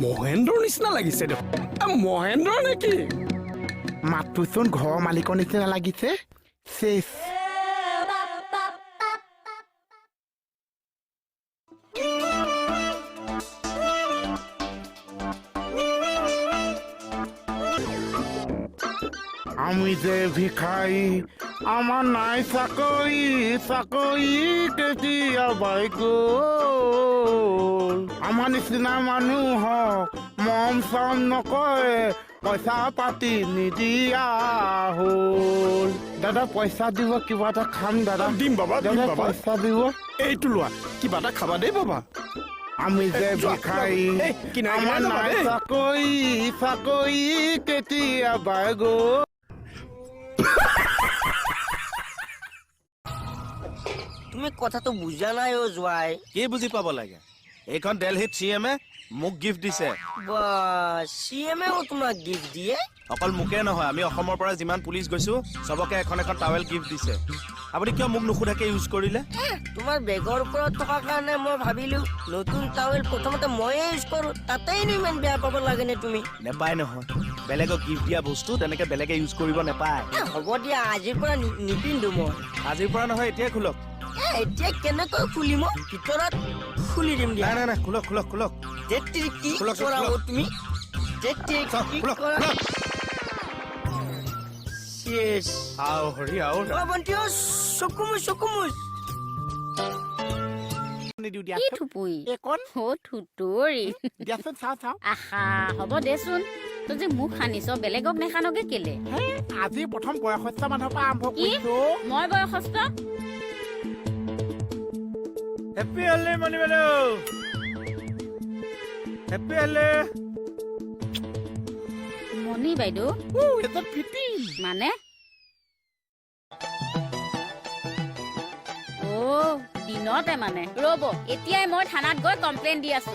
মহেন্দ্ৰৰ নিচিনা লাগিছে দেখোন। মহেন্দ্ৰ নেকি? মাতটোচোন ঘৰৰ মালিকৰ নিচিনা লাগিছে। চেচ। আমি যে ভিখাৰী, আমাৰ নাই চাকৰি, চাকৰি কেতিয়াবাই গ'ল। আমাৰ নিচিনা মানুহক মৰম চৰম নকৰে, পইচা পাতি নিদিয়া হ'ল। দাদা পইচা দিব, কিবা এটা খাম দাদা। দিম বাবা, দিম দাদা বাবা। পইচা দিব। এইটো লোৱা, কিবা এটা খাবা দেই বাবা। আমি যে যোৱা, ভিখাৰী, এই, কিনাৰে আমাৰ কিনাৰে যাবা নাই দেই। চাকৰি, চাকৰি কেতিয়াবাই গ'ল। তুমি কথাটো বুজা নাই অ' জোঁৱাই। কি বুজি পাব লাগে? এইখন দেলহিত চি এমে মোক গিফ্ট দিছে। বা, চি এমেও তোমাক গিফ্ট দিয়ে? অকল মোকে নহয়, আমি অসমৰ পৰা যিমান পুলিচ গৈছো চবকে এখন এখন টাৱেল গিফ্ট দিছে। আপুনি কিয় মোক নুসুধাকে ইউজ কৰিলে? তোমাৰ বেগৰ ওপৰত থকা কাৰণে মই ভাবিলো নতুন টাৱেল প্ৰথমতে ময়ে ইউজ কৰো, তাতেইনো ইমান বেয়া পাব লাগেনে তুমি? নেপায় নহয়, বেলেগক গিফ্ট দিয়া বস্তু তেনেকে বেলেগে ইউজ কৰিব নেপায়। হ'ব দিয়া, আজিৰ পৰা নিপিন্ধো মই। আজিৰ পৰা নহয়, এতিয়াই খোলক। এতিয়া কেনেকৈ খুলিম অ'? ভিতৰত খুলি দিম দিয়া। নাই নাই নাই, খোলক খোলক খোলক। ধেৎতেৰি, কি খোলক, কৰা খোলক। অ' তুমি? ধেৎতেৰি, চাওক, কি খোলক, কৰা? খোলক। চেচ। আও হৰি, আও। অ' ভণ্টি, অ', চকু মুচ, চকু মুচ। নিদিওঁ কি দিয়াচোন। থুপুই? এইকণ? অ' থুতুৰি। দিয়াচোন, চাওঁ চাওঁ। আহা, হ'ব দেচোন, তই যে মোক সানিছ, বেলেগক নেসানগে কেলে? হে, আজি প্ৰথম বয়সস্থ মানুহৰ পৰা আৰম্ভ কি? কৰিছো। মই বয়সস্থ? হেপী হলি মণি বাইদেউ, হেপী হলি। মণি বাইদেউ? এজন ফিটিং। মানে? অ' দিনতে মানে। ৰ'ব, এতিয়াই মই থানাত গৈ কমপ্লেইন দি আছো।